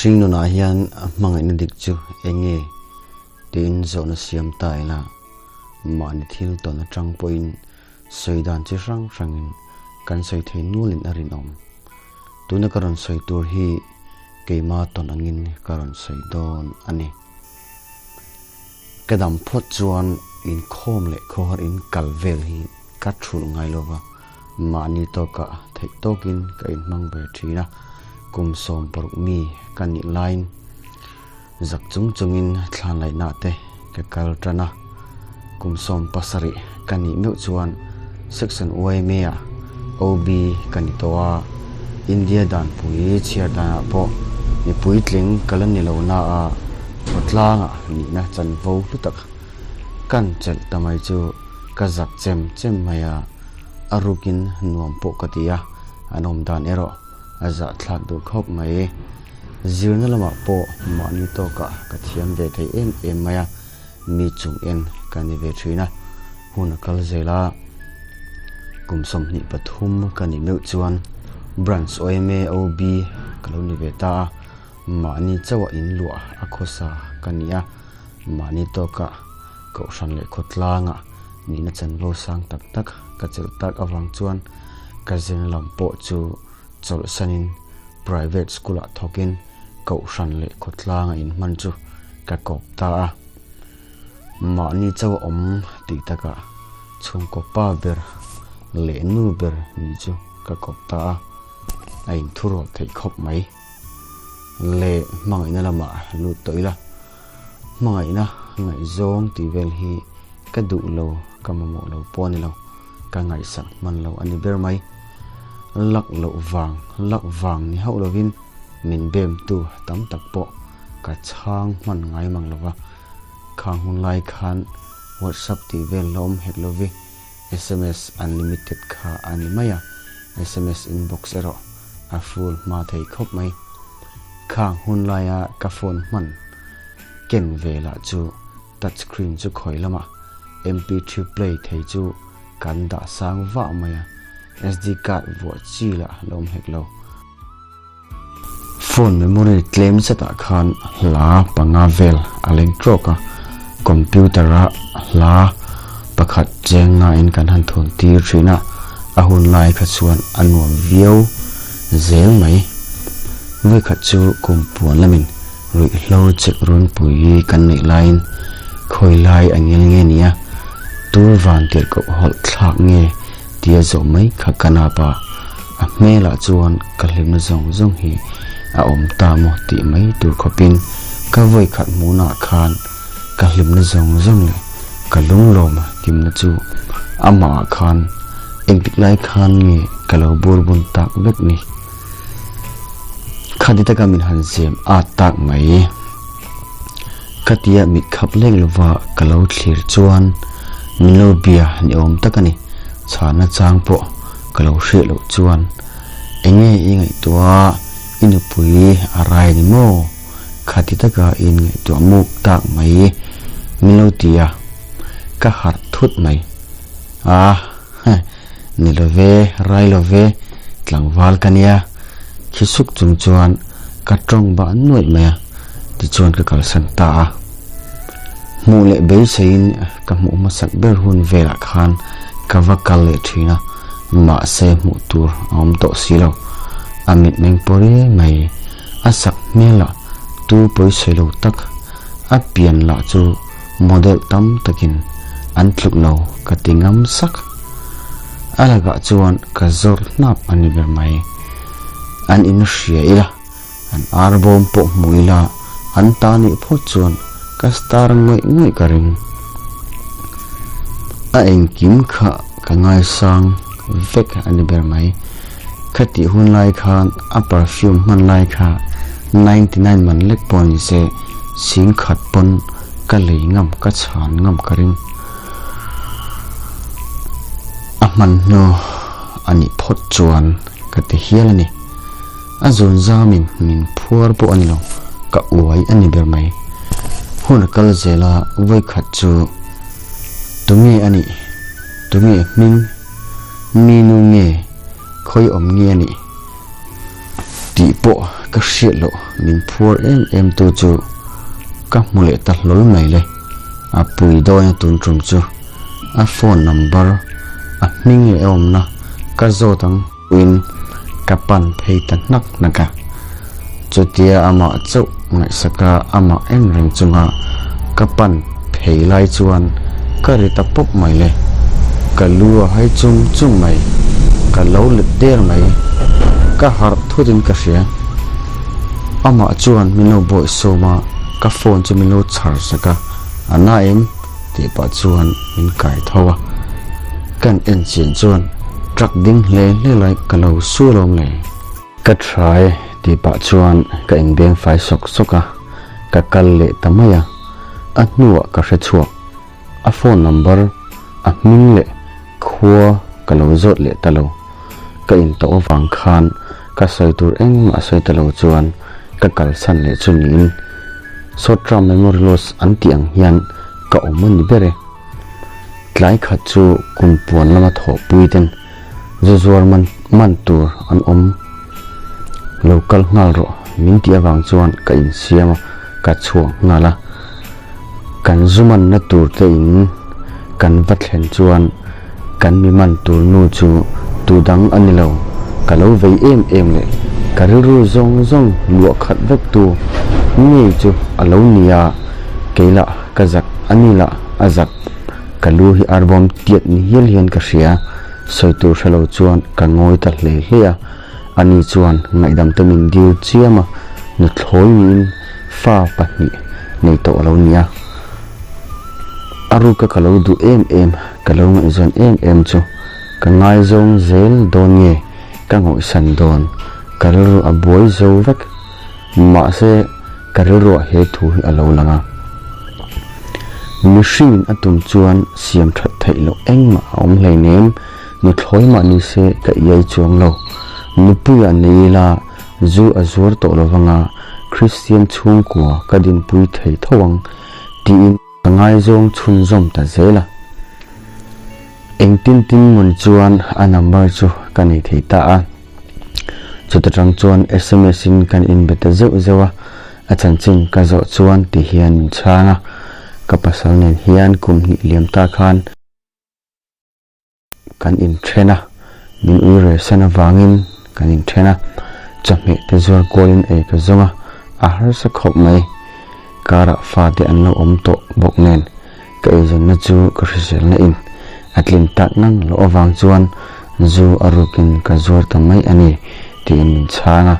Hring nunah hian hmangaihna dik chu eng nge tiin zawhna siam ta ila, mahni thil tawn atang pawhin sawi dan chi hrang hrangin kan sawi thei nualin a rinawm. Tuna ka rawn sawi tur hi keima tawn angin ka rawn sawi dawn a ni. Ka dam phawt chuan inkhawm leh khawhar in kal vel hi ka thulh ngai lo va, mahni tawkah theih tawkin ka inhmang ve thin a, kum 16 mi ka nih laiin zak chung chungin thlanlaihna te ka kal tan a, kum 17 ka nih meuh chuan Section YMA ah OB ka ni tawh a, India danpui chhiar danah pawh mi puitling ka la ni lo na a, khawtlangah nihna chanvo hlu tak kan chelh ta mai chu ka zak chem chem mai a, a rukin nuam pawh ka ti a, an awm dan erawh a zahthlak duh khawp mai. Zirna lamah pawh mahni tawkah ka thiam ve thei em em mai a, mi chung en ka ni ve thin a, hun a kal zel a, kum 23 ka nih meuh chuan Branch OMA OB ka lo ni ve ta a, mahni chauha in luah a khawsa ka ni a, mahni tawkah kohhran leh khawtlangah nihna chanvo sang tak tak ka chelh tak avang chuan ka zirna lam pawh chu chawlhsanin private school ah thawkin kohhran leh khawtlanga inhman chu ka kawp ta a. Mahni chauh a awm tih takah chhungkaw pa ber leh nu ber nih chu ka kawp ta a, a inthurual theih khawp mai. Le hmangaihna lamah lut tawh ila, hmangaihna ngaihzawng tih vel hi ka duh lo, ka mamawh lo pawh a ni lo, ka ngaihsak hman lo a ni ber mai. Lak loh vang, lak vang ni hauh lovin min bemtu tam tak pawh ka chhang hman ngai mang lo va, khang hun lai khan WhatsApp tih vel la awm hek lovi, sms unlimited kha a ni mai a, sms inbox erawh a full hma thei khawp mai. Khang hun laia ka phone hman ken ve lah chu touch screen chu khawi lamah mp3 play thei chu kan dah sang vah mai a, sd card vuah chi lah la awm hek lo. Phone memory tlem zetah khan hla panga vel a leng trawk a, computer a hla pakhat cheng ngain kan han thawn tir thin a, a hun lai kha chuan a nuam viau zel mai. Vawikhat chu kum puan lamin ruihhlo chek runpui kan neih laiin khawi lai a ngil nge nia, tur van tirhkoh hawlh thlak nge tia zawh mai kha ka nap a, a hmelah chuan ka hlimna zawng zawng hi a awm ta maw tih mai tur khawpin ka vawi khat hmuhnah khan ka hlimna zawng zawng leh ka lunglawm kimna chu amahah khan engtik lai khan nge ka lo burbun tak vek ni. Khati taka min han zem at tak mai. Khatia mit khap lek lova ka lo thlir chuan min lo bia ni awm tak a ni. Chhana chang pawh ka lo hriat loh chuan enge i ngaihtuah a, i nupui a rai ni maw? Khati taka i inngaihtuah muk tak mai min lo ti a, ka harh thut mai. A, ni lo ve, rai lo ve, tlangval ka nia. Khi suk chung chuan ka tawng bah nuaih mai a, tichuan ka kalsan ta a. Hmuh leh beiseiin ka hmuh hmasak ber hun velah khan ka va kal leh thin a, mahse hmuh tur a awm tawh si lo. A mitmeng pawh riai mai, a sak hmel ah tu pawisawi lo tak a pian lah chu model tam takin an tluk lo ka ti ngam sak. A lakah chuan ka zawrh hnap a ni ber mai. An in hria ila. An ar bawm pawh hmu ila an ta nih phawt chuan ka star ngawih ngawih ka ring. A engkim kha ka ngaisang vek a ni ber mai. Khatih hun lai khan a perfume hman lai kha 99 man lek pawh ni se sing khat pawn ka lei ngam ka chhan ngam ka ring. A hman hnu a nih phawt chuan ka ti hial a ni. A zawn zamin min phuar pawh a ni lo, ka uai a ni ber mai. Hun a kal zel a, vawikhat chu tunge a nih, tunge hming, mi nu nge, khawi awm nge a nih? tih pawh ka hriat loh min phuar em em tu chu ka hmu leh ta hlawl mai le. A pui dawn a tun tum chu a phone number a hming leh a awmna ka zawt ang in ka pan phei ta hnak hnak a. Chutia amah chauh ngaihsaka amah en reng chunga ka pan phei lai chuan ka ri ta pawp mai le. Ka lu a hai chung chung mai, ka lo let der mai, ka harh thut in ka hria. Amah chuan min lo bawih sawm a, ka phone chu min lo chhar sak a, a na em? tih pah chuan min kai tho a, kan en chian chuan truck ding hle hle lai ka lo su alawm le. Ka tha e tih pah chuan ka inbeng fai sawk sawk a, ka kal leh ta mai a, a hnuah ka hre chhuak. A phone number, a hming leh khua ka lo zawt leh ta lo. Ka intawh avang khan ka sawi tur engmah sawi ta lo chuan ka kalsan leh chu niin Short term memory loss an tih ang hian ka awm a ni ber e. Tlai khat chu kum puan lama thawhpui ten zu zuar man man tur an awm lo kal nghal rawh min tih avang chuan ka insiam a, ka chhuak nghal a. Kan zu manna tur te in kan va thlen chuan kan mi man tur nu chu tu dang a ni lo, ka lo vei em em leh ka rilru zawng zawng luah khat vek tu ngei chu a lo ni a, kei lah ka zak a ni lah a zak. Ka lu hi arbawm tiat ni hial hian ka hria, sawi tur hre lo chuan ka ngawi ta hle hle a, ani chuan ngaihdam te min dil chiam a, nuthlawi niin fa pahnih nei tawh a lo ni a. A ruka ka lo duh em em, ka lo ngaihzawn em em chu ka ngaizawng zel dawn nge ka ngawihsan dawn, ka rilru a buai zo vek. Mahse, ka rilruah he thu hi a lo lang a. Mihringin a tum chuan siam that theih loh engmah a awm hleinem, nuthlawi mah ni se ka iai chuang lo. Nupuiah nei ila zu a zuar tawh lo vanga Kristian chhungkua ka dinpui thei tho ang tiin ka ngaizawng chhunzawm ta zel a. Engtin tin mawni chuan a number chu ka nei thei ta a. Chuta tang chuan sms in kan inbe ta zeuh zeuh a, a chanchin ka zawh chuan ti hian min chhang a, ka pasal nen hian kum hnih liam ta khan kan inthen a, min ui reh san avangin kan inthen a, chawhmeh te zuar kualin ei ka zawng a, a harsa khawp mai. Karah fate an lo awm tawh bawk nen ka eizawnna chu ka hriselna in a tlin tak ngang loh avang chuan zu a rukin ka zuar ta mai a ni tiin min chhang a,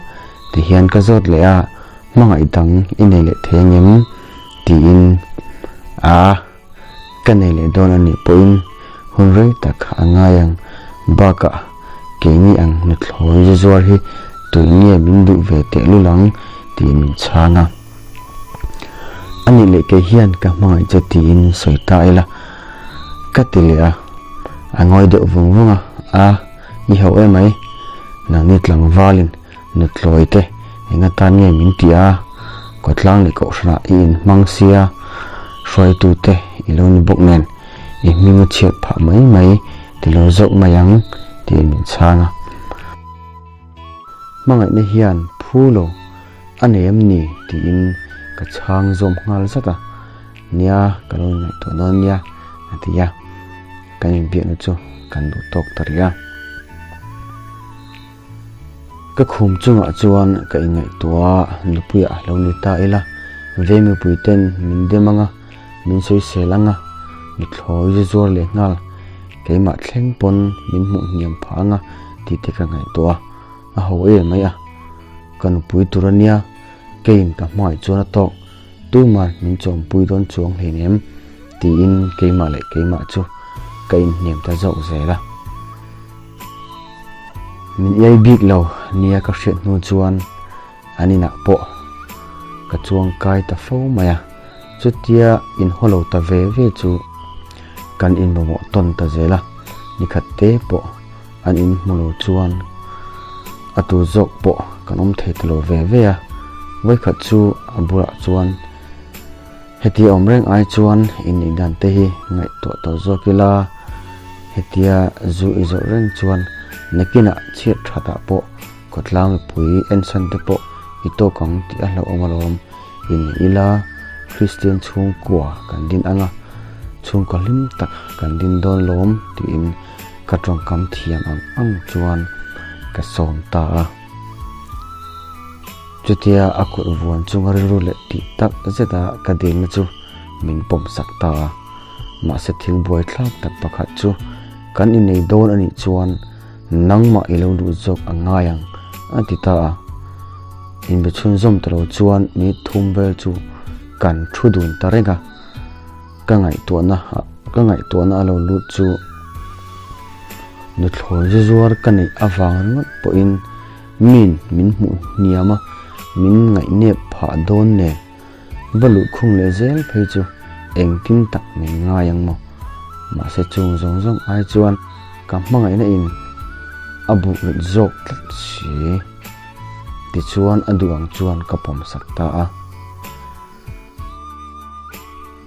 tihian ka zawt leh a, hmangaih dang i nei leh thei angem? tiin a ka nei leh dawn a nih pawhin hun rei tak a ngai ang bakah keini ang nuthlawi zu zuar hi tui nge min duh ve tehlul ang tiin min chhang a. A nih leh kei hian ka hmangaih che tiin sawi ta ila ka ti leh a, a ngawi deuh vung vung a, a i hauh em mai, nangni tlangvalin nutlawi te eng atan nge min ti a, kawtlang leh kohhranah i inhmang sia, hruaitu te i lo ni bawk nen i hming a chhiat phah mai mai ti lo zawk mai ang tiin min chhang a. Hmangaihna hian phu lo a nei em ni tiin ka chhang zawm nghal zat a, nia ka lo inngaihtuah dawn nia a ti a, kan inbiakna chu kan duh tawk ta rih a. Ka khum chungah chuan ka inngaihtuah a, nupuiah lo ni ta ila, ve mipui ten min dem ang a, min sawisel ang a, nuthlawi zu zuar leh nghal, keimah thleng pawn min hmuh hniam phah ang a tih te ka ngaihtuah a, a ho em mai a. Ka nupui tur a nia, keiin ka hmangaih chuan a tawk, tuman min chawmpui dawn chuang hleinem tiin keimah leh keimah chu ka inhniam ta zawk zel a. Min iai bik lo nia ka hriat hnu chuan an inah pawh ka chuang kai ta fo mai a, chutia inhaw lo ta ve ve chu kan inmamawh tawn ta zel a, nikhat te pawh an inhmu lo chuan a tu zawk pawh kan awm thei ta lo ve ve a, vawikhat chu a bulah chuan hetia awm reng ai chuan inneih dan te hi ngaihtuah tawh zawk ila, hetia zu i zawrh reng chuan nakinah chhiat thatah pawh. Khawtlang mipui ensan te pawh i tawk ang tih a hlauhawm alawm. Inneih ila Kristian chhungkua kan din ang a, chhungkaw hlim tak kan din dawn lawm tiin ka tawngkam thiam ang ang chuan ka sawm ta a. Chutia a kut vuan chunga rilru leh tih tak zeta ka dilna chu min pawm sak ta a. Mahse thil buaithlak tak pakhat chu kan innei dawn a nih chuan nangmah i lo luh zawk a ngai ang a ti ta a. Inbe chhunzawm ta lo chuan minute thum vel chu kan thu dun ta reng a. Ka ngaihtuahna ka ngaihtuahna a lo lut chu nuthlawi zu zuar ka neih avang ringawt pawhin min min hmuh hniam a, min ngaihnep phah dawn nen va luh khung leh zel phei chu engtin tak min ngai ang maw? Mahse chung zawng zawng ai chuan ka hmangaihna in a buh rit zawk tlat si. Tichuan a duh ang chuan ka pawmsak ta a.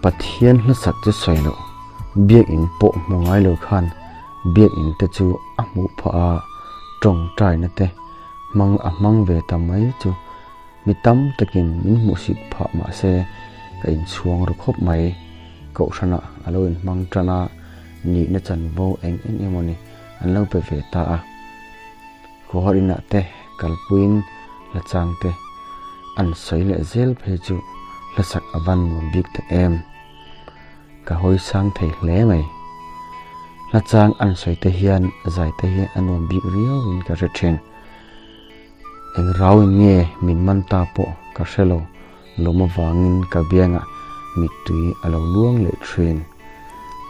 Pathian hlasak chu sawi loh, biakinn pawh hmu ngai lo khan biakinn te chu a hmuh phah a, tawngtaina te hmang a hmang ve ta mai chu mi tam takin min hmuhsit phah mah se ka inchhuang ru khawp mai. Kohhranah a lo inhmang tan a, nihna chanvo eng eng emawni an lo pe ve ta a. Khawhar inah te kalpuiin hla chang te an sawi leh zel phei chu hlasak a van nuam bik ta em. Ka hawi sang thei hle mai. Hla chang an sawi te hian zai te hi a nuam bik riau in ka hre thin. Eng rau in nge min man ta pawh ka hre lo. Lawm avangin ka biangah mittui a lo luang leh thin.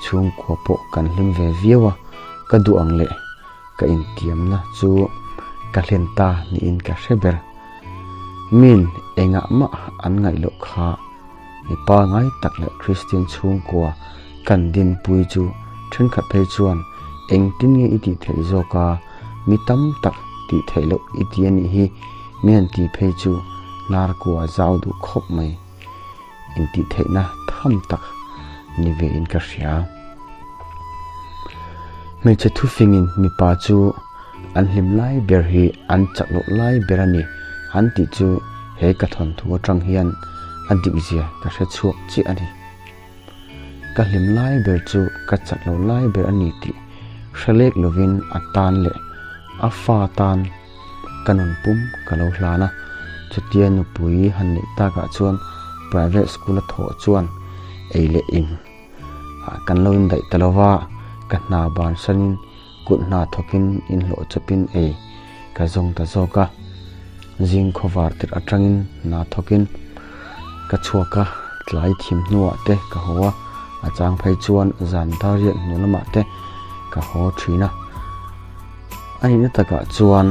Chhungkua pawh kan hlim ve viau a, ka duh ang leh ka intiamna chu ka hlen ta niin ka hre ber. Min engah mah an ngaih loh kha mipa ngai tak leh Kristian chhungkua kan dinpui chu thenkhat phei chuan engtin nge i tih theih zawk a, mi tam tak tih theih loh i ti a nih hi min han ti phei chu hnar kua zau duh khawp mai intih theihna tham tak ni ve in ka hria. Hmeichhe thufingin mipa chu an hlim lai ber hi an chak loh lai ber a ni an tih chu he ka thawnthu atang hian a dikzia ka hre chhuak chiah a ni. Ka hlim lai ber chu ka chak lo lai ber a ni tih hre lek lovin a tan leh a fa tan ka nun pum ka lo hlan a. Chutia nupui han neih takah chuan private school a thawh chuan ei leh in ah kan lo indaih ta lo va, ka hna bansanin kut hna thawkin inhlawh chawpin ei ka zawng ta zawk a. Zing khawvar tirh atangin hna thawkin ka chhuak a, tlai thim hnuah te ka haw a, a chang phei chuan zan dar riat hnu lamah te ka haw thin a. A nihna takah chuan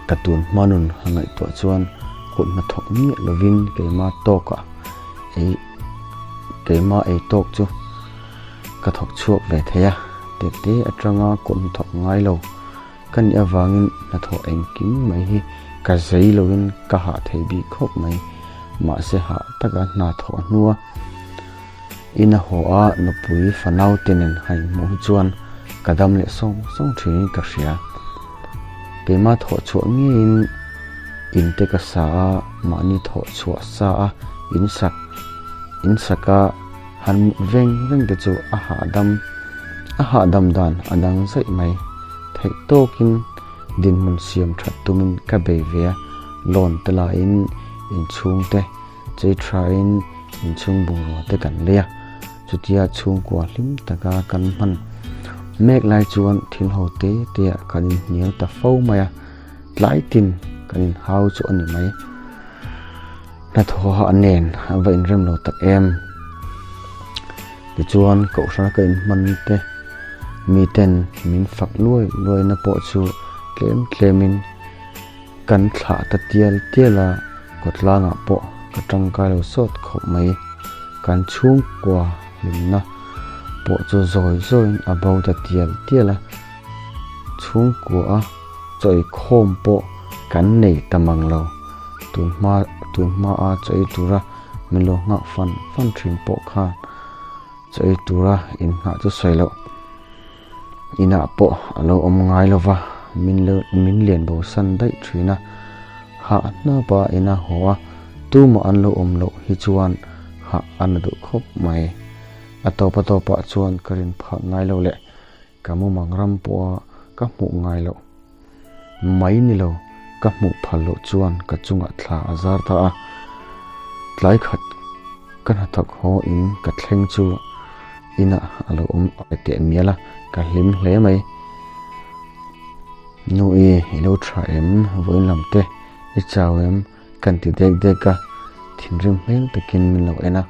ka tun hma nun a ngaihtuah chuan kut hnathawk miah lovin keima tawkah ei keima ei tawk chu ka thawk chhuak ve thei a, tete atanga kut hnathawk ngai lo. Ka nih avangin hnathawh engkim mai hi ka zei loin ka hah thei bik khawp mai. Mahse hah taka hna thawh hnua ina haw a nupui fanau te nen han inhmuh hi chuan ka dam leh sawng sawng thinin ka hria. Keimah thawh chhuah ngeiin in te ka sa a, mahni thawh chhuah sa a in sak in saka han mut veng veng te chu a hahdam A hahdam dan a dang zaih mai. Theih tawkin dinhmun siam that tumin ka bei ve a, loan te lahin inchhung te chei thain inchhung bungrua te kan lei a. Chutia chhungkua hlim taka kan hman mek lai chuan thil ho te te ah kan inhnial ta fo mai a, tlai tin kan inhau chu a ni mai. Hnathawha nen a va inrem lo tak em. Tichuan kohhrana ka inhman te miten min fak luai luaina pawh chu tlem tlemin kan thlah ta tial tial a, kawtlangah pawh ka tangkai lo sawt khawp mai. Kan chhungkua hlimna pawh chu zawi zawiin a bo ta tial tial a, chhungkua a chawikhawm pawh kan nei ta mang lo. Tunhma tunhma a chawi tura min lo nghah fan fan thin pawh khan chaw ei tura innghah chu sawi loh inah pawh a lo awm ngai lo va. min min lian bo san daih thin a, hah hnapa ina haw a, tumah an lo awm loh hi chuan hah a na duh khawp mai. A tawp a tawpah chuan ka rin phah ngai lo leh ka mumang ram pawha ka hmuh ngai loh mai ni lo ka hmuh phal loh chuan ka chungah thla a zar ta a. Tlai khat ka hnathawk haw in ka thleng chu inah a lo awm teh mial a, ka hlim hle mai. Nu i, i lo tha em? Vawiin lam te i chau em? Kan ti dek dek a, thinrim hmel takin min lo en a.